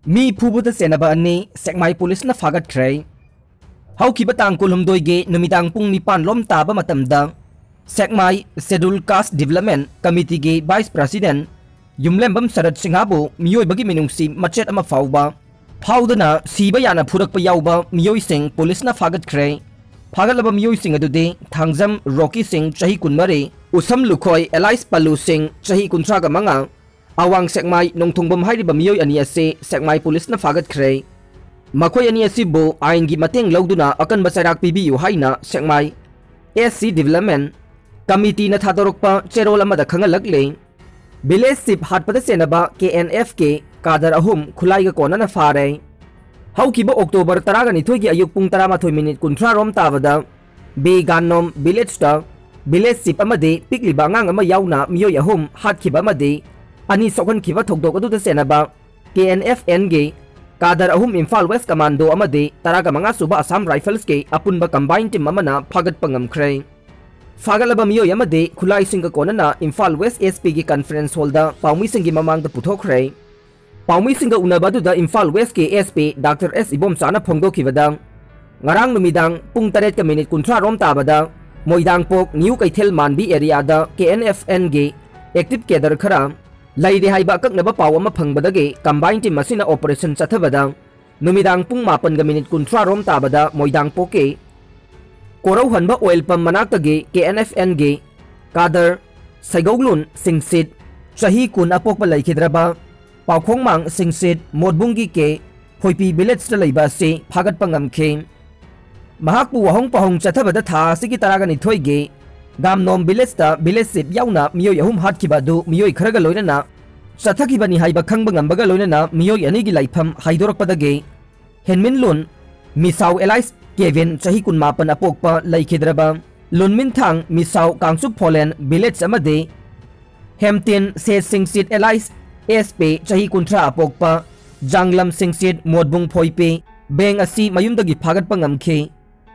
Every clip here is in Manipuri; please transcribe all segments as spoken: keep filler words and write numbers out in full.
ꯃꯤ ꯐꯨꯕꯗ ꯆꯦꯟꯅꯕ ꯑꯅꯤ ꯁꯦꯛꯃꯥꯏ ꯄꯨꯂꯤꯁꯅ ꯐꯥꯒꯠꯈ꯭ꯔꯦ꯫ ꯍꯧꯈꯤꯕ ꯇꯥꯡ ꯀꯨꯟꯍꯨꯝꯗꯣꯏꯒꯤ ꯅꯨꯃꯤꯗꯥꯡ ꯄꯨꯡ ꯅꯤꯄꯥꯟ ꯂꯣꯝ ꯇꯥꯕ ꯃꯇꯝꯗ ꯁꯦꯛꯃꯥꯏ Scheduled Caste Development Committeeꯒꯤ Vice President ꯌꯨꯝꯂꯦꯝꯕꯝ ꯁꯔꯠ ꯁꯤꯡꯍꯕꯨ ꯃꯤꯑꯣꯏꯕꯒꯤ ꯃꯤꯅꯨꯡꯁꯤ ꯃꯆꯦꯠ ꯑꯃ ꯐꯥꯎꯕ ꯐꯥꯎꯗꯅ ꯁꯤꯕ ꯌꯥꯅ ꯐꯨꯔꯛꯄ ꯌꯥꯎꯕ ꯃꯤꯑꯣꯏꯁꯤꯡ ꯄꯨꯂꯤꯁꯅ ꯐꯥꯒꯠꯈ꯭ꯔꯦ꯫ ꯐꯥꯒꯠꯂꯕ ꯃꯤꯑꯣꯏꯁꯤꯡ ꯑꯗꯨꯗꯤ ꯊꯥꯡꯖꯝ ꯔꯣꯀꯤ ꯁꯤꯡ, ꯆꯍꯤ ꯀꯨꯟꯃꯔꯤ, ꯎꯁꯝ ꯂꯨꯈꯣꯏ ꯑꯦꯂꯥꯏꯁ ꯄꯜꯂꯨ ꯁꯤꯡ, ꯆꯍꯤ ꯀꯨꯟꯊ꯭ꯔꯥꯒ ꯃꯉꯥ, ꯑꯋꯥꯡ ꯁꯦꯛꯃꯥꯏ ꯅꯣꯡꯊꯣꯡꯕꯝ ꯍꯥꯏꯔꯤꯕ ꯃꯤꯑꯣꯏ ꯑꯅꯤ ꯑꯁꯤ ꯁꯦꯛꯃꯥꯏ ꯄꯨꯂꯤꯁꯅ ꯐꯥꯒꯠꯈ꯭ꯔꯦ꯫ ꯃꯈꯣꯏ ꯑꯅꯤ ꯑꯁꯤꯕꯨ ꯑꯥꯏꯟꯒꯤ ꯃꯇꯦꯡ ꯂꯧꯗꯨꯅ ꯑꯀꯟꯕ ꯆꯩꯔꯥꯛ ꯄꯤꯕꯤꯌꯨ ꯍꯥꯏꯅ ꯁꯦꯛꯃꯥꯏ S C Development Committeeꯅ ꯊꯥꯗꯣꯔꯛꯄ ꯆꯦꯔꯣꯜ ꯑꯃꯗ ꯈꯪꯍꯜꯂꯛꯂꯤ꯫ Village Chief ꯍꯥꯠꯄꯗ ꯆꯦꯟꯅꯕ K N Fꯀꯤ ꯀꯥꯗꯔ ꯑꯍꯨꯝ ꯈꯨꯠꯂꯥꯏꯒ ꯀꯣꯟꯅꯅ ꯐꯥꯔꯦ꯫ ꯍꯧꯈꯤꯕ October ꯇꯔꯥꯒ ꯅꯤꯊꯣꯏꯒꯤ ꯑꯌꯨꯛ ꯄꯨꯡ ꯇꯔꯥꯃꯥꯊꯣꯏ ꯃꯤꯅꯤꯠ ꯀꯨꯟꯊ꯭ꯔꯥ ꯔꯣꯝ ꯇꯥꯕꯗ ꯕꯤ ꯒꯥꯟꯅꯣꯝ Villageꯇ Village Chief ꯑꯃꯗꯤ ꯄꯤꯛꯂꯤꯕ ꯑꯉꯥꯡ ꯑꯃ ꯌꯥꯎꯅ ꯃꯤꯑꯣꯏ ꯑꯍꯨꯝ ꯍꯥꯠꯈꯤꯕ ꯑꯃꯗꯤ ꯑꯅꯤ ꯁꯣꯛꯍꯟꯈꯤꯕ ꯊꯧꯗꯣꯛ ꯑꯗꯨꯗ ꯆꯦꯟꯅꯕ K N Fnꯒꯤ ꯀꯥꯗꯔ ꯑꯍꯨꯝ Imphal West Commando ꯑꯃꯗꯤ ꯇꯔꯥꯒ ꯃꯉꯥ ꯁꯨꯕ Assam Riflesꯀꯤ ꯑꯄꯨꯟꯕ combined team ꯑꯃꯅ ꯐꯥꯒꯠꯄ ꯉꯝꯈ꯭ꯔꯦ꯫ ꯐꯥꯒꯠꯂꯕ ꯃꯤꯑꯣꯏ ꯑꯃꯗꯤ ꯈꯨꯠꯂꯥꯏꯁꯤꯡꯒ ꯀꯣꯟꯅꯅ Imphal West S Pꯒꯤ conference hallꯗ ꯄꯥꯎꯃꯤꯁꯤꯡꯒꯤ ꯃꯃꯥꯡꯗ ꯄꯨꯊꯣꯛꯈ꯭ꯔꯦ꯫ ꯄꯥꯎꯃꯤꯁꯤꯡꯒ ꯎꯅꯕ ꯑꯗꯨꯗ Imphal Westꯀꯤ S P Doctor S ꯏꯕꯣꯝꯆꯥꯅ ꯐꯣꯡꯗꯣꯛꯈꯤꯕꯗ, ꯉꯔꯥꯡ ꯅꯨꯃꯤꯗꯥꯡ ꯄꯨꯡ ꯇꯔꯦꯠꯀ ꯃꯤꯅꯤꯠ ꯀꯨꯟꯊ꯭ꯔꯥ ꯔꯣꯝ ꯇꯥꯕꯗ ꯃꯣꯏꯗꯥꯡꯄꯣꯛ New ꯀꯩꯊꯦꯜ ꯃꯥꯟꯕꯤ areaꯗ K N Fnꯒꯤ active cadre ꯈꯔ ꯂꯩꯔꯦ ꯍꯥꯏꯕ ꯑꯀꯛꯅꯕ ꯄꯥꯎ ꯑꯃ ꯐꯪꯕꯗꯒꯤ combined team ꯑꯁꯤꯅ operation ꯆꯠꯊꯕꯗ ꯅꯨꯃꯤꯗꯥꯡ ꯄꯨꯡ ꯃꯥꯄꯟꯒ ꯃꯤꯅꯤꯠ ꯀꯨꯟꯊ꯭ꯔꯥ ꯔꯣꯝ ꯇꯥꯕꯗ ꯃꯣꯏꯗꯥꯡꯄꯣꯛꯀꯤ ꯀꯣꯔꯧꯍꯟꯕ oil pump ꯃꯅꯥꯛꯇꯒꯤ K N Fnꯒꯤ ꯀꯥꯗꯔ ꯁꯩꯒꯧꯂꯨꯟ ꯁꯤꯡꯁꯤꯠ, ꯆꯍꯤ ꯀꯨꯟ ꯑꯄꯣꯛꯄ ꯂꯩꯈꯤꯗ꯭ꯔꯕ ꯄꯥꯎꯈꯣꯡꯃꯥꯡ ꯁꯤꯡꯁꯤꯠ ꯃꯣꯠꯕꯨꯡꯒꯤ ꯀꯦ ꯐꯣꯏꯄꯤ Villageꯇ ꯂꯩꯕ ꯑꯁꯤ ꯐꯥꯒꯠꯄ ꯉꯝꯈꯤ꯫ ꯃꯍꯥꯛꯄꯨ ꯋꯥꯍꯣꯡ ꯄꯥꯍꯣꯡ ꯆꯠꯊꯕꯗ ꯊꯥ ꯑꯁꯤꯒꯤ ꯇꯔꯥꯒ ꯅꯤꯊꯣꯏꯒꯤ ꯒꯥꯝꯅꯣꯝ Villageꯇ Village Chief ꯌꯥꯎꯅ ꯃꯤꯑꯣꯏ ꯑꯍꯨꯝ ꯍꯥꯠꯈꯤꯕ ꯑꯗꯨ ꯃꯤꯑꯣꯏ ꯈꯔꯒ ꯂꯣꯏꯅꯅ ꯆꯠꯊꯈꯤꯕꯅꯤ ꯍꯥꯏꯕ ꯈꯪꯕ ꯉꯝꯕꯒ ꯂꯣꯏꯅꯅ ꯃꯤꯑꯣꯏ ꯑꯅꯤꯒꯤ ꯂꯩꯐꯝ ꯍꯥꯏꯗꯣꯔꯛꯄꯗꯒꯤ ꯍꯦꯟꯃꯤꯟꯂꯨꯟ ꯃꯤꯁꯥꯎ alias ꯀꯦꯚꯤꯟ, ꯆꯍꯤ ꯀꯨꯟꯃꯥꯄꯟ ꯑꯄꯣꯛꯄ ꯂꯩꯈꯤꯗ꯭ꯔꯕ ꯂꯨꯟꯃꯤꯟꯊꯥꯡ ꯃꯤꯁꯥꯎ ꯀꯥꯡꯆꯨꯞ ꯐꯣꯂꯦꯟ Village ꯑꯃꯗꯤ ꯍꯦꯝꯇꯤꯟ ꯁꯦ ꯁꯤꯡꯁꯤꯠ alias S P, ꯆꯍꯤ ꯀꯨꯟꯊ꯭ꯔꯥ ꯑꯄꯣꯛꯄ ꯖꯥꯡꯂꯝ ꯁꯤꯡꯁꯤꯠ ꯃꯣꯠꯕꯨꯡ ꯐꯣꯏꯄꯤ ꯕꯦꯡ ꯑꯁꯤ ꯃꯌꯨꯝꯗꯒꯤ ꯐꯥꯒꯠꯄ ꯉꯝꯈꯤ꯫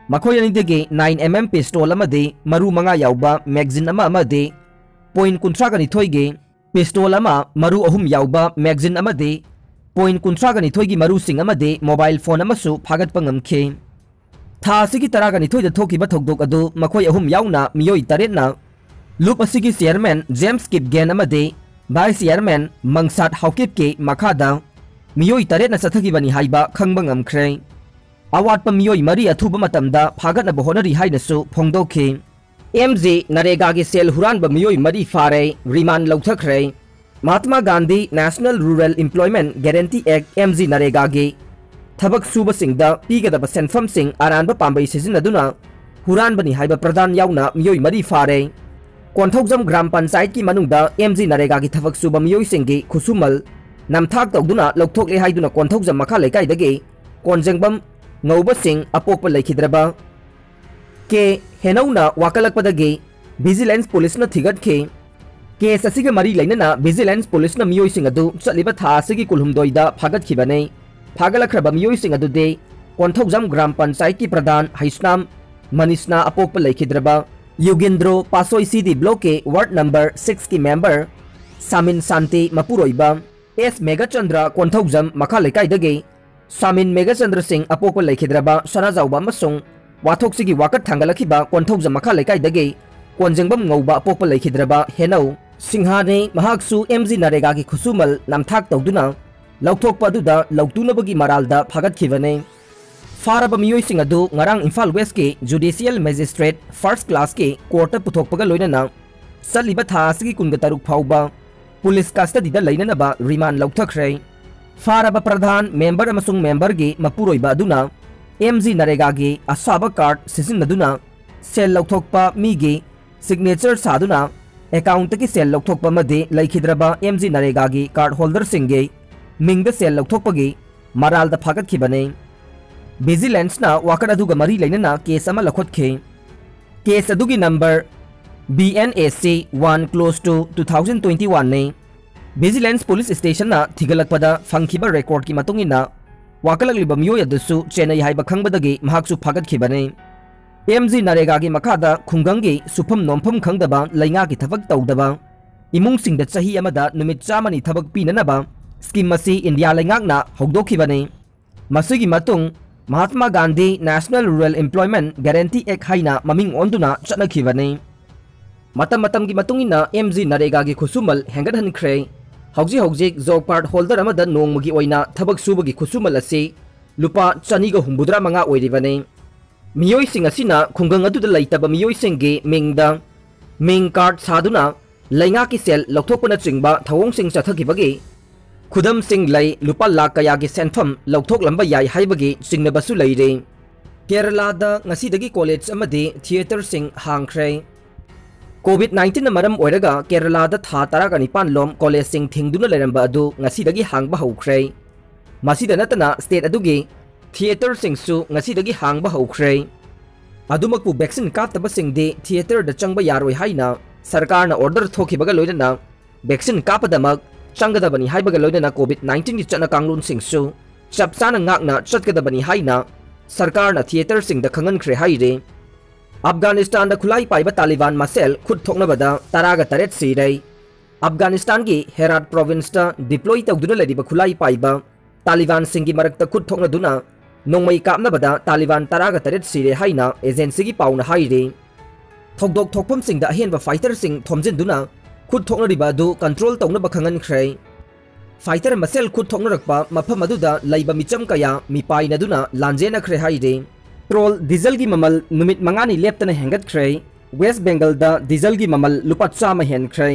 ꯃꯈꯣꯏ ꯑꯅꯤꯗꯒꯤ nine M M pistol ꯑꯃꯗꯤ ꯃꯔꯨ ꯃꯉꯥ ꯌꯥꯎꯕ magazine ꯑꯃ ꯑꯃꯗꯤ point ꯀꯨꯟꯊ꯭ꯔꯥꯒ ꯅꯤꯊꯣꯏꯒꯤ pistol ꯑꯃ, ꯃꯔꯨ ꯑꯍꯨꯝ ꯌꯥꯎꯕ magazine ꯑꯃꯗꯤ ꯄꯣꯏꯟ ꯀꯨꯟꯊ꯭ꯔꯥꯒ ꯅꯤꯊꯣꯏꯒꯤ ꯃꯔꯨꯁꯤꯡ ꯑꯃꯗꯤ ꯃꯣꯕꯥꯏꯜ ꯐꯣꯟ ꯑꯃꯁꯨ ꯐꯥꯒꯠꯄ ꯉꯝꯈꯤ꯫ ꯊꯥ ꯑꯁꯤꯒꯤ ꯇꯔꯥꯒ ꯅꯤꯊꯣꯏꯗ ꯊꯣꯛꯈꯤꯕ ꯊꯧꯗꯣꯛ ꯑꯗꯨ ꯃꯈꯣꯏ ꯑꯍꯨꯝ ꯌꯥꯎꯅ ꯃꯤꯑꯣꯏ ꯇꯔꯦꯠꯅ ꯂꯨꯞ ꯑꯁꯤꯒꯤ ꯆꯤꯌꯔꯃꯦꯟ ꯖꯦꯝꯁ ꯀꯤꯞꯒꯦꯟ ꯑꯃꯗꯤ ꯚꯥꯏꯁ ꯆꯤꯌꯔꯃꯦꯟ ꯃꯪꯁꯥꯠ ꯍꯥꯎꯀꯤꯞꯀꯤ ꯃꯈꯥꯗ ꯃꯤꯑꯣꯏ ꯇꯔꯦꯠꯅ ꯆꯠꯊꯈꯤꯕꯅꯤ ꯍꯥꯏꯕ ꯈꯪꯕ ꯉꯝꯈ꯭ꯔꯦ꯫ ꯑꯋꯥꯠꯄ ꯃꯤꯑꯣꯏ ꯃꯔꯤ ꯑꯊꯨꯕ ꯃꯇꯝꯗ ꯐꯥꯒꯠꯅꯕ ꯍꯣꯠꯅꯔꯤ ꯍꯥꯏꯅꯁꯨ ꯐꯣꯡꯗꯣꯛꯈꯤ꯫ ꯑꯦꯝ ꯖꯤ ꯅꯔꯦꯒꯥꯒꯤ ꯁꯦꯜ ꯍꯨꯔꯥꯟꯕ ꯃꯤꯑꯣꯏ ꯃꯔꯤ ꯐꯥꯔꯦ, ꯔꯤꯃꯥꯟ ꯂꯧꯊꯈ꯭ꯔꯦ꯫ Mahatma Gandhi National Rural Employment Guarantee Act, M G ꯅꯔꯦꯒꯥꯒꯤ ꯊꯕꯛ ꯁꯨꯕꯁꯤꯡꯗ ꯄꯤꯒꯗꯕ ꯁꯦꯟꯐꯝꯁꯤꯡ ꯑꯔꯥꯟꯕ ꯄꯥꯝꯕꯩ ꯁꯤꯖꯤꯟꯅꯗꯨꯅ ꯍꯨꯔꯥꯟꯕꯅꯤ ꯍꯥꯏꯕ ꯄ꯭ꯔꯙꯥꯟ ꯌꯥꯎꯅ ꯃꯤꯑꯣꯏ ꯃꯔꯤ ꯐꯥꯔꯦ꯫ ꯀꯣꯟꯊꯧꯖꯝ ꯒ꯭ꯔꯥꯝ ꯄꯟꯆꯥꯌꯠꯀꯤ ꯃꯅꯨꯡꯗ ꯑꯦꯝ ꯖꯤ ꯅꯔꯦꯒꯥꯒꯤ ꯊꯕꯛ ꯁꯨꯕ ꯃꯤꯑꯣꯏꯁꯤꯡꯒꯤ ꯈꯨꯠꯁꯨꯃꯜ ꯅꯝꯊꯥꯛ ꯇꯧꯗꯨꯅ ꯂꯧꯊꯣꯛꯂꯦ ꯍꯥꯏꯗꯨꯅ ꯀꯣꯟꯊꯧꯖꯝ ꯃꯈꯥ ꯂꯩꯀꯥꯏꯗꯒꯤ ꯀꯣꯟꯖꯦꯡꯕꯝ ꯉꯧꯕꯁꯤꯡ ꯑꯄꯣꯛꯄ ꯂꯩꯈꯤꯗ꯭ꯔꯕ ꯀꯦ ꯍꯦꯅꯧꯅ ꯋꯥꯀꯠꯂꯛꯄꯗꯒꯤ ꯚꯤꯖꯤꯂꯦꯟꯁ ꯄꯨꯂꯤꯁꯅ ꯊꯤꯒꯠꯈꯤ꯫ ꯀꯦꯁ ꯑꯁꯤꯒ ꯃꯔꯤ ꯂꯩꯅꯅ ꯚꯤꯖꯤꯂꯦꯟꯁ ꯄꯨꯂꯤꯁꯅ ꯃꯤꯑꯣꯏꯁꯤꯡ ꯑꯗꯨ ꯆꯠꯂꯤꯕ ꯊꯥ ꯑꯁꯤꯒꯤ ꯀꯨꯟꯍꯨꯝꯗꯣꯏꯗ ꯐꯥꯒꯠꯈꯤꯕꯅꯤ꯫ ꯐꯥꯒꯠꯂꯛꯈ꯭ꯔꯕ ꯃꯤꯑꯣꯏꯁꯤꯡ ꯑꯗꯨꯗꯤ ꯀꯣꯟꯊꯧꯖꯝ ꯒ꯭ꯔꯥꯝ ꯄꯟꯆꯥꯌꯠꯀꯤ ꯄ꯭ꯔꯙꯥꯟ ꯍꯩꯁꯅꯥꯝ ꯃꯅꯤꯁꯅꯥ ꯑꯄꯣꯛꯄ ꯂꯩꯈꯤꯗ꯭ꯔꯕ ꯌꯨꯒꯦꯟꯗ꯭ꯔꯣ ꯄꯥꯁꯣꯏ ꯁꯤ ꯗꯤ ꯕ꯭ꯂꯣꯛꯀꯤ ꯋꯥꯔꯗ ꯅꯝꯕꯔ ꯁꯤꯛꯁꯀꯤ ꯃꯦꯝꯕꯔ ꯁꯥꯃꯤꯟ ꯁꯥꯟꯇꯤ ꯃꯄꯨꯔꯣꯏꯕ ꯑꯦꯁ ꯃꯦꯘꯆꯟꯗ꯭ꯔ ꯀꯣꯟꯊꯧꯖꯝ ꯃꯈꯥ ꯂꯩꯀꯥꯏꯗꯒꯤ ꯁꯥꯃꯤꯟ ꯃꯦꯘꯆꯟꯗ꯭ꯔ ꯁꯤꯡ ꯑꯄꯣꯛꯄ ꯂꯩꯈꯤꯗ꯭ꯔꯕ ꯁꯅꯥꯖꯥꯎꯕ ꯑꯃꯁꯨꯡ ꯋꯥꯊꯣꯛꯁꯤꯒꯤ ꯋꯥꯀꯠ ꯊꯥꯡꯒꯠꯂꯛꯈꯤꯕ ꯀꯣꯟꯊꯧꯖꯝ ꯃꯈꯥ ꯂꯩꯀꯥꯏꯗꯒꯤ ꯀꯣꯟꯖꯦꯡꯕꯝ ꯉꯧꯕ ꯑꯄꯣꯛꯄ ꯂꯩꯈꯤꯗ꯭ꯔꯕ ꯍꯦꯅꯧ ꯁꯤꯡꯍꯥꯅꯤ꯫ ꯃꯍꯥꯛꯁꯨ ꯑꯦꯝ ꯖꯤ ꯅꯔꯦꯒꯥꯒꯤ ꯈꯨꯠꯁꯨꯃꯜ ꯅꯝꯊꯥꯛ ꯇꯧꯗꯨꯅ ꯂꯧꯊꯣꯛꯄ ꯑꯗꯨꯗ ꯂꯧꯇꯨꯅꯕꯒꯤ ꯃꯔꯥꯜꯗ ꯐꯥꯒꯠꯈꯤꯕꯅꯤ꯫ ꯐꯥꯔꯕ ꯃꯤꯑꯣꯏꯁꯤꯡ ꯑꯗꯨ ꯉꯔꯥꯡ ꯏꯝꯐꯥꯜ ꯋꯦꯁꯀꯤ ꯖꯨꯗꯤꯁꯤꯌꯦꯜ ꯃꯦꯖꯤꯁꯇ꯭ꯔꯦꯠ ꯐꯥꯔꯁ ꯀ꯭ꯂꯥꯁꯀꯤ ꯀꯣꯔꯠꯇ ꯄꯨꯊꯣꯛꯄꯒ ꯂꯣꯏꯅꯅ ꯆꯠꯂꯤꯕ ꯊꯥ ꯑꯁꯤꯒꯤ ꯀꯨꯟꯒ ꯇꯔꯨꯛ ꯐꯥꯎꯕ ꯄꯨꯂꯤꯁ ꯀꯁꯇꯗꯤꯗ ꯂꯩꯅꯅꯕ ꯔꯤꯃꯥꯟ ꯂꯧꯊꯈ꯭ꯔꯦ꯫ ꯐꯥꯔꯕ ꯄ꯭ꯔꯙꯥꯟ, ꯃꯦꯝꯕꯔ ꯑꯃꯁꯨꯡ ꯃꯦꯝꯕꯔꯒꯤ ꯃꯄꯨꯔꯣꯏꯕ ꯑꯗꯨꯅ ꯑꯦꯝ ꯖꯤ ꯅꯔꯦꯒꯥꯒꯤ ꯑꯁꯥꯕ ꯀꯥꯔꯗ ꯁꯤꯖꯤꯟꯅꯗꯨꯅ ꯁꯦꯜ ꯂꯧꯊꯣꯛꯄ, ꯃꯤꯒꯤ ꯁꯤꯒꯅꯦꯆꯔ ꯁꯥꯗꯨꯅ ꯑꯦꯀꯥꯎꯟꯠꯇꯒꯤ ꯁꯦꯜ ꯂꯧꯊꯣꯛꯄ ꯑꯃꯗꯤ ꯂꯩꯈꯤꯗ꯭ꯔꯕ ꯑꯦꯝ ꯖꯤ ꯅꯔꯦꯒꯥꯒꯤ ꯀꯥꯔꯗ ꯍꯣꯜꯗꯔꯁꯤꯡꯒꯤ ꯃꯤꯡꯗ ꯁꯦꯜ ꯂꯧꯊꯣꯛꯄꯒꯤ ꯃꯔꯥꯜꯗ ꯐꯥꯒꯠꯈꯤꯕꯅꯤ꯫ ꯚꯤꯖꯤꯂꯦꯟꯁꯅ ꯋꯥꯀꯠ ꯑꯗꯨꯒ ꯃꯔꯤ ꯂꯩꯅꯅ ꯀꯦꯁ ꯑꯃ ꯂꯧꯈꯠꯈꯤ꯫ ꯀꯦꯁ ꯑꯗꯨꯒꯤ ꯅꯝꯕꯔ ꯕꯤ ꯑꯦꯟ ꯑꯦ ꯁꯤ one close two two thousand twenty ꯋꯥꯟꯅꯤ꯫ ꯚꯤꯖꯤꯂꯦꯟꯁ ꯄꯨꯂꯤꯁ ꯁ꯭ꯇꯦꯁꯟꯅ ꯊꯤꯒꯠꯂꯛꯄꯗ ꯐꯪꯈꯤꯕ ꯔꯦꯀꯣꯔꯗꯀꯤ ꯃꯇꯨꯡ ꯏꯟꯅ ꯋꯥꯀꯠꯂꯛꯂꯤꯕ ꯃꯤꯑꯣꯏ ꯑꯗꯨꯁꯨ ꯆꯦꯟꯅꯩ ꯍꯥꯏꯕ ꯈꯪꯕꯗꯒꯤ ꯃꯍꯥꯛꯁꯨ ꯐꯥꯒꯠꯈꯤꯕꯅꯤ꯫ ꯑꯦꯝ ꯖꯤ ꯅꯔꯦꯒꯥꯒꯤ ꯃꯈꯥꯗ ꯈꯨꯡꯒꯪꯒꯤ ꯁꯨꯐꯝ ꯅꯣꯝꯐꯝ ꯈꯪꯗꯕ, ꯂꯩꯉꯥꯛꯀꯤ ꯊꯕꯛ ꯇꯧꯗꯕ ꯏꯃꯨꯡꯁꯤꯡꯗ ꯆꯍꯤ ꯑꯃꯗ ꯅꯨꯃꯤꯠ ꯆꯥꯝꯃꯅꯤ ꯊꯕꯛ ꯄꯤꯅꯅꯕ ꯁ꯭ꯀꯤꯝ ꯑꯁꯤ ꯏꯟꯗꯤꯌꯥ ꯂꯩꯉꯥꯛꯅ ꯍꯧꯗꯣꯛꯈꯤꯕꯅꯤ꯫ ꯃꯁꯤꯒꯤ ꯃꯇꯨꯡ Mahatma Gandhi National Rural Employment Guarantee Act ꯍꯥꯏꯅ ꯃꯃꯤꯡ ꯑꯣꯟꯗꯨꯅ ꯆꯠꯅꯈꯤꯕꯅꯤ꯫ ꯃꯇꯝ ꯃꯇꯝꯒꯤ ꯃꯇꯨꯡ ꯏꯟꯅ ꯑꯦꯝ ꯖꯤ ꯅꯔꯦꯒꯥꯒꯤ ꯈꯨꯠꯁꯨꯃꯜ ꯍꯦꯟꯒꯠꯍꯟꯈ꯭ꯔꯦ꯫ ꯍꯧꯖꯤꯛ ꯍꯧꯖꯤꯛ ꯖꯣꯕ ꯀꯥꯔꯗ ꯍꯣꯜꯗꯔ ꯑꯃꯗ ꯅꯣꯡꯃꯒꯤ ꯑꯣꯏꯅ ꯊꯕꯛ ꯁꯨꯕꯒꯤ ꯈꯨꯠꯁꯨꯃꯜ ꯑꯁꯤ ꯂꯨꯄꯥ ꯆꯅꯤꯒ ꯍꯨꯝꯐꯨꯇꯔꯥ ꯃꯉꯥ ꯑꯣꯏꯔꯤꯕꯅꯤ꯫ ꯃꯤꯑꯣꯏꯁꯤꯡ ꯑꯁꯤꯅ ꯈꯨꯡꯒꯪ ꯑꯗꯨꯗ ꯂꯩꯇꯕ ꯃꯤꯑꯣꯏꯁꯤꯡꯒꯤ ꯃꯤꯡꯗ ꯃꯤꯡ ꯀꯥꯔꯗ ꯁꯥꯗꯨꯅ ꯂꯩꯉꯥꯛꯀꯤ ꯁꯦꯜ ꯂꯧꯊꯣꯛꯄꯅꯆꯤꯡꯕ ꯊꯧꯑꯣꯡꯁꯤꯡ ꯆꯠꯊꯈꯤꯕꯒꯤ ꯈꯨꯗꯝꯁꯤꯡ ꯂꯩ꯫ ꯂꯨꯄꯥ ꯂꯥꯈ ꯀꯌꯥꯒꯤ ꯁꯦꯟꯐꯝ ꯂꯧꯊꯣꯛꯂꯝꯕ ꯌꯥꯏ ꯍꯥꯏꯕꯒꯤ ꯆꯤꯡꯅꯕꯁꯨ ꯂꯩꯔꯤ꯫ ꯀꯦꯔꯂꯥꯗ ꯉꯁꯤꯗꯒꯤ ꯀꯣꯂꯦꯖ ꯑꯃꯗꯤ ꯊꯤꯌꯦꯇꯔꯁꯤꯡ ꯍꯥꯡꯈ꯭ꯔꯦ꯫ ꯀꯣꯚꯤꯗ ꯅꯥꯏꯟꯇꯤꯟꯅ ꯃꯔꯝ ꯑꯣꯏꯔꯒ ꯀꯦꯔꯂꯥꯗ ꯊꯥ ꯇꯔꯥꯒ ꯅꯤꯄꯥꯟ ꯂꯣꯝ ꯀꯣꯂꯦꯖꯁꯤꯡ ꯊꯤꯡꯗꯨꯅ ꯂꯩꯔꯝꯕ ꯑꯗꯨ ꯉꯁꯤꯗꯒꯤ ꯍꯥꯡꯕ ꯍꯧꯈ꯭ꯔꯦ꯫ ꯃꯁꯤꯗ ꯅꯠꯇꯅ ꯁ꯭ꯇꯦꯠ ꯑꯗꯨꯒꯤ ꯊꯤꯌꯦꯇꯔꯁꯤꯡꯁꯨ ꯉꯁꯤꯗꯒꯤ ꯍꯥꯡꯕ ꯍꯧꯈ꯭ꯔꯦ꯫ ꯑꯗꯨꯃꯛꯄꯨ ꯚꯦꯛꯁꯤꯟ ꯀꯥꯞꯇꯕꯁꯤꯡꯗꯤ ꯊꯤꯌꯦꯇꯔꯗ ꯆꯪꯕ ꯌꯥꯔꯣꯏ ꯍꯥꯏꯅ ꯁꯔꯀꯥꯔꯅ ꯑꯣꯔꯗꯔ ꯊꯣꯛꯈꯤꯕꯒ ꯂꯣꯏꯅꯅ ꯚꯦꯛꯁꯤꯟ ꯀꯥꯞꯄꯗꯃꯛ ꯆꯪꯒꯗꯕꯅꯤ ꯍꯥꯏꯕꯒ ꯂꯣꯏꯅꯅ ꯀꯣꯚꯤꯗ ꯅꯥꯏꯟꯇꯤꯟꯒꯤ ꯆꯠꯅ ꯀꯥꯡꯂꯣꯟꯁꯤꯡꯁꯨ ꯆꯞ ꯆꯥꯅ ꯉꯥꯛꯅ ꯆꯠꯀꯗꯕꯅꯤ ꯍꯥꯏꯅ ꯁꯔꯀꯥꯔꯅ ꯊꯤꯌꯦꯇꯔꯁꯤꯡꯗ ꯈꯪꯍꯟꯈ꯭ꯔꯦ ꯍꯥꯏꯔꯤ꯫ ꯑꯐꯒꯥꯅꯤꯁꯇꯥꯟꯗ ꯈꯨꯠꯂꯥꯏ ꯄꯥꯏꯕ ꯇꯥꯂꯤꯕꯥꯟ ꯃꯁꯦꯜ ꯈꯨꯠ ꯊꯣꯛꯅꯕꯗ ꯇꯔꯥꯒ ꯇꯔꯦꯠ ꯁꯤꯔꯦ꯫ ꯑꯐꯒꯥꯅꯤꯁꯇꯥꯟꯒꯤ ꯍꯦꯔꯥꯠ ꯄ꯭ꯔꯣꯚꯤꯟꯁꯇ ꯗꯤꯄ꯭ꯂꯣꯏ ꯇꯧꯗꯨꯅ ꯂꯩꯔꯤꯕ ꯈꯨꯠꯂꯥꯏ ꯄꯥꯏꯕ ꯇꯥꯂꯤꯕꯥꯟꯁꯤꯡꯒꯤ ꯃꯔꯛꯇ ꯈꯨꯠ ꯊꯣꯛꯅꯗꯨꯅ ꯅꯣꯡꯃꯩ ꯀꯥꯞꯅꯕꯗ ꯇꯥꯂꯤꯕꯥꯟ ꯇꯔꯥꯒ ꯇꯔꯦꯠ ꯁꯤꯔꯦ ꯍꯥꯏꯅ ꯑꯦꯖꯦꯟꯁꯤꯒꯤ ꯄꯥꯎꯅ ꯍꯥꯏꯔꯤ꯫ ꯊꯧꯗꯣꯛ ꯊꯣꯛꯐꯝꯁꯤꯡꯗ ꯑꯍꯦꯟꯕ ꯐꯥꯏꯇꯔꯁꯤꯡ ꯊꯣꯝꯖꯤꯟꯗꯨꯅ ꯈꯨꯠ ꯊꯣꯛꯅꯔꯤꯕ ꯑꯗꯨ ꯀꯟꯇ꯭ꯔꯣꯜ ꯇꯧꯅꯕ ꯈꯪꯍꯟꯈ꯭ꯔꯦ꯫ ꯐꯥꯏꯇꯔ ꯃꯁꯦꯜ ꯈꯨꯠ ꯊꯣꯛꯅꯔꯛꯄ ꯃꯐꯝ ꯑꯗꯨꯗ ꯂꯩꯕ ꯃꯤꯆꯝ ꯀꯌꯥ ꯃꯤꯄꯥꯏꯅꯗꯨꯅ ꯂꯥꯟꯖꯦꯟꯅꯈ꯭ꯔꯦ ꯍꯥꯏꯔꯤ꯫ ꯄꯦꯇ꯭ꯔꯣꯜ ꯗꯤꯖꯜꯒꯤ ꯃꯃꯜ ꯅꯨꯃꯤꯠ ꯃꯉꯥꯅꯤ ꯂꯦꯞꯇꯅ ꯍꯦꯟꯒꯠꯈ꯭ꯔꯦ꯫ ꯋꯦꯁ ꯕꯦꯡꯒꯜꯗ ꯗꯤꯖꯜꯒꯤ ꯃꯃꯜ ꯂꯨꯄꯥ ꯆꯥꯝꯃ ꯍꯦꯟꯈ꯭ꯔꯦ꯫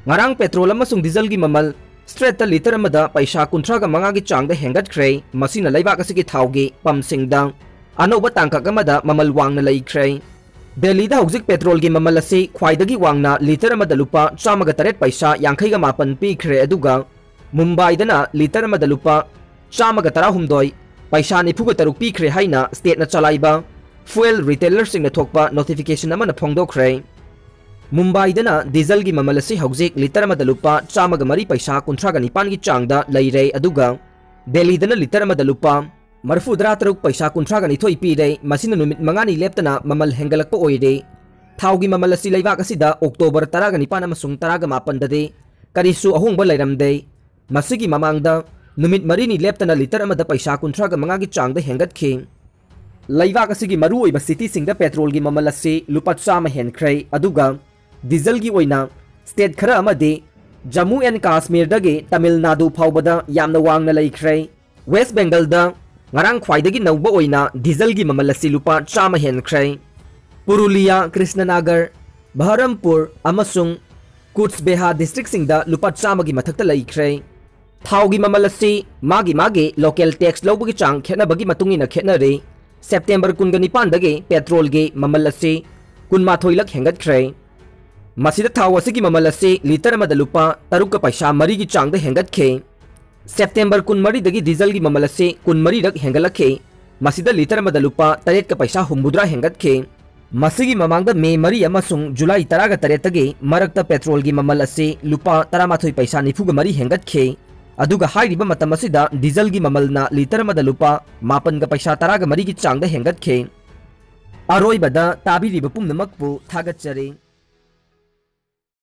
ꯉꯔꯥꯡ ꯄꯦꯇ꯭ꯔꯣꯜ ꯑꯃꯁꯨꯡ ꯗꯤꯖꯜꯒꯤ ꯃꯃꯜ ꯁ꯭ꯇ꯭ꯔꯦꯠꯇ ꯂꯤꯇꯔ ꯑꯃꯗ ꯄꯩꯁꯥ ꯀꯨꯟꯊ꯭ꯔꯥꯒ ꯃꯉꯥꯒꯤ ꯆꯥꯡꯗ ꯍꯦꯟꯒꯠꯈ꯭ꯔꯦ꯫ ꯃꯁꯤꯅ ꯂꯩꯕꯥꯛ ꯑꯁꯤꯒꯤ ꯊꯥꯎꯒꯤ ꯄꯝꯁꯤꯡꯗ ꯑꯅꯧꯕ ꯇꯥꯡꯀꯛ ꯑꯃꯗ ꯃꯃꯜ ꯋꯥꯡꯅ ꯂꯩꯈ꯭ꯔꯦ꯫ ꯗꯦꯜꯂꯤꯗ ꯍꯧꯖꯤꯛ ꯄꯦꯇ꯭ꯔꯣꯜꯒꯤ ꯃꯃꯜ ꯑꯁꯤ ꯈ꯭ꯋꯥꯏꯗꯒꯤ ꯋꯥꯡꯅ ꯂꯤꯇꯔ ꯑꯃꯗ ꯂꯨꯄꯥ ꯆꯥꯝꯃꯒ ꯇꯔꯦꯠ ꯄꯩꯁꯥ ꯌꯥꯡꯈꯩꯒ ꯃꯥꯄꯟ ꯄꯤꯈ꯭ꯔꯦ, ꯑꯗꯨꯒ ꯃꯨꯝꯕꯥꯏꯗꯅ ꯂꯤꯇꯔ ꯑꯃꯗ ꯂꯨꯄꯥ ꯆꯥꯝꯃꯒ ꯇꯔꯥꯍꯨꯝꯗꯣꯏ ꯄꯩꯁꯥ ꯅꯤꯐꯨꯒ ꯇꯔꯨꯛ ꯄꯤꯈ꯭ꯔꯦ ꯍꯥꯏꯅ ꯁ꯭ꯇꯦꯠꯅ ꯆꯂꯥꯏꯕ ꯐ꯭ꯌꯨꯑꯦꯜ ꯔꯤꯇꯦꯂꯔꯁꯤꯡꯅ ꯊꯣꯛꯄ ꯅꯣꯇꯤꯐꯤꯀꯦꯁꯟ ꯑꯃꯅ ꯐꯣꯡꯗꯣꯛꯈ꯭ꯔꯦ꯫ ꯃꯨꯝꯕꯥꯏꯗꯅ ꯗꯤꯖꯜꯒꯤ ꯃꯃꯜ ꯑꯁꯤ ꯍꯧꯖꯤꯛ ꯂꯤꯇꯔ ꯑꯃꯗ ꯂꯨꯄꯥ ꯆꯥꯝꯃꯒ ꯃꯔꯤ ꯄꯩꯁꯥ ꯀꯨꯟꯊ꯭ꯔꯥꯒ ꯅꯤꯄꯥꯟꯒꯤ ꯆꯥꯡꯗ ꯂꯩꯔꯦ, ꯑꯗꯨꯒ ꯗꯦꯜꯂꯤꯗꯅ ꯂꯤꯇꯔ ꯑꯃꯗ ꯂꯨꯄꯥ ꯃꯔꯤꯐꯨꯇꯔꯥ ꯇꯔꯨꯛ ꯄꯩꯁꯥ ꯀꯨꯟꯊ꯭ꯔꯥꯒ ꯅꯤꯊꯣꯏ ꯄꯤꯔꯦ꯫ ꯃꯁꯤꯅ ꯅꯨꯃꯤꯠ ꯃꯉꯥꯅꯤ ꯂꯦꯞꯇꯅ ꯃꯃꯜ ꯍꯦꯟꯒꯠꯂꯛꯄ ꯑꯣꯏꯔꯦ꯫ ꯊꯥꯎꯒꯤ ꯃꯃꯜ ꯑꯁꯤ ꯂꯩꯕꯥꯛ ꯑꯁꯤꯗ ꯑꯣꯛꯇꯣꯕꯔ ꯇꯔꯥꯒ ꯅꯤꯄꯥꯟ ꯑꯃꯁꯨꯡ ꯇꯔꯥꯒ ꯃꯥꯄꯟꯗꯗꯤ ꯀꯔꯤꯁꯨ ꯑꯍꯣꯡꯕ ꯂꯩꯔꯝꯗꯦ꯫ ꯃꯁꯤꯒꯤ ꯃꯃꯥꯡꯗ ꯅꯨꯃꯤꯠ ꯃꯔꯤꯅꯤ ꯂꯦꯞꯇꯅ ꯂꯤꯇꯔ ꯑꯃꯗ ꯄꯩꯁꯥ ꯀꯨꯟꯊ꯭ꯔꯥꯒ ꯃꯉꯥꯒꯤ ꯆꯥꯡꯗ ꯍꯦꯟꯒꯠꯈꯤ꯫ ꯂꯩꯕꯥꯛ ꯑꯁꯤꯒꯤ ꯃꯔꯨꯑꯣꯏꯕ ꯁꯤꯇꯤꯁꯤꯡꯗ ꯄꯦꯇ꯭ꯔꯣꯜꯒꯤ ꯃꯃꯜ ꯑꯁꯤ ꯂꯨꯄꯥ ꯆꯥꯝꯃ ꯍꯦꯟꯈ꯭ꯔꯦ, ꯑꯗꯨꯒ ꯗꯤꯖꯜꯒꯤ ꯑꯣꯏꯅ ꯁ꯭ꯇꯦꯠ ꯈꯔ ꯑꯃꯗꯤ ꯖꯝꯃꯨ ꯑꯦꯟ ꯀꯥꯁꯃꯤꯔꯗꯒꯤ ꯇꯥꯃꯤꯜ ꯅꯥꯗꯨ ꯐꯥꯎꯕꯗ ꯌꯥꯝꯅ ꯋꯥꯡꯅ ꯂꯩꯈ꯭ꯔꯦ꯫ ꯋꯦꯁ ꯕꯦꯡꯒꯜꯗ ꯉꯔꯥꯡ ꯈ꯭ꯋꯥꯏꯗꯒꯤ ꯅꯧꯕ ꯑꯣꯏꯅ ꯗꯤꯖꯜꯒꯤ ꯃꯃꯜ ꯑꯁꯤ ꯂꯨꯄꯥ ꯆꯥꯝꯃ ꯍꯦꯟꯈ꯭ꯔꯦ꯫ ꯄꯨꯔꯨꯂꯤꯌꯥ, ꯀ꯭ꯔꯤꯁꯅꯅꯥꯒꯔ, ꯕꯍꯔꯝꯄꯨꯔ ꯑꯃꯁꯨꯡ ꯀꯨꯠꯁ ꯕꯦꯍꯥ ꯗꯤꯁꯇ꯭ꯔꯤꯛꯁꯤꯡꯗ ꯂꯨꯄꯥ ꯆꯥꯝꯃꯒꯤ ꯃꯊꯛꯇ ꯂꯩꯈ꯭ꯔꯦ꯫ ꯊꯥꯎꯒꯤ ꯃꯃꯜ ꯑꯁꯤ ꯃꯥꯒꯤ ꯃꯥꯒꯤ ꯂꯣꯀꯦꯜ ꯇꯦꯛꯁ ꯂꯧꯕꯒꯤ ꯆꯥꯡ ꯈꯦꯠꯅꯕꯒꯤ ꯃꯇꯨꯡ ꯏꯟꯅ ꯈꯦꯠꯅꯔꯦ꯫ ꯁꯦꯞꯇꯦꯝꯕꯔ ꯀꯨꯟꯒ ꯅꯤꯄꯥꯟꯗꯒꯤ ꯄꯦꯇ꯭ꯔꯣꯜꯒꯤ ꯃꯃꯜ ꯑꯁꯤ ꯀꯨꯟꯃꯥꯊꯣꯏ ꯂꯛ ꯍꯦꯟꯒꯠꯈ꯭ꯔꯦ꯫ ꯃꯁꯤꯗ ꯊꯥꯎ ꯑꯁꯤꯒꯤ ꯃꯃꯜ ꯑꯁꯤ ꯂꯤꯇꯔ ꯑꯃꯗ ꯂꯨꯄꯥ ꯇꯔꯨꯛꯀ ꯄꯩꯁꯥ ꯃꯔꯤꯒꯤ ꯆꯥꯡꯗ ꯍꯦꯟꯒꯠꯈꯤ꯫ ꯁꯦꯞꯇꯦꯝꯕꯔ ꯀꯨꯟꯃꯔꯤꯗꯒꯤ ꯗꯤꯖꯜꯒꯤ ꯃꯃꯜ ꯑꯁꯤ ꯀꯨꯟꯃꯔꯤ ꯂꯛ ꯍꯦꯟꯒꯠꯂꯛꯈꯤ꯫ ꯃꯁꯤꯗ ꯂꯤꯇꯔ ꯑꯃꯗ ꯂꯨꯄꯥ ꯇꯔꯦꯠꯀ ꯄꯩꯁꯥ ꯍꯨꯝꯐꯨꯇꯔꯥ ꯍꯦꯟꯒꯠꯈꯤ꯫ ꯃꯁꯤꯒꯤ ꯃꯃꯥꯡꯗ ꯃꯦ ꯃꯔꯤ ꯑꯃꯁꯨꯡ ꯖꯨꯂꯥꯏ ꯇꯔꯥꯒ ꯇꯔꯦꯠꯇꯒꯤ ꯃꯔꯛꯇ ꯄꯦꯇ꯭ꯔꯣꯜꯒꯤ ꯃꯃꯜ ꯑꯁꯤ ꯂꯨꯄꯥ ꯇꯔꯥꯃꯥꯊꯣꯏ ꯄꯩꯁꯥ ꯅꯤꯐꯨꯒ ꯃꯔꯤ ꯍꯦꯟꯒꯠꯈꯤ꯫ ꯑꯗꯨꯒ ꯍꯥꯏꯔꯤꯕ ꯃꯇꯝ ꯑꯁꯤꯗ ꯗꯤꯖꯜꯒꯤ ꯃꯃꯜꯅ ꯂꯤꯇꯔ ꯑꯃꯗ ꯂꯨꯄꯥ ꯃꯥꯄꯟꯒ ꯄꯩꯁꯥ ꯇꯔꯥꯒ ꯃꯔꯤꯒꯤ ꯆꯥꯡꯗ ꯍꯦꯟꯒꯠꯈꯤ꯫ ꯑꯔꯣꯏꯕꯗ ꯇꯥꯕꯤꯔꯤꯕ ꯄꯨꯝꯅꯃꯛꯄꯨ ꯊꯥꯒꯠꯆꯔꯤ꯫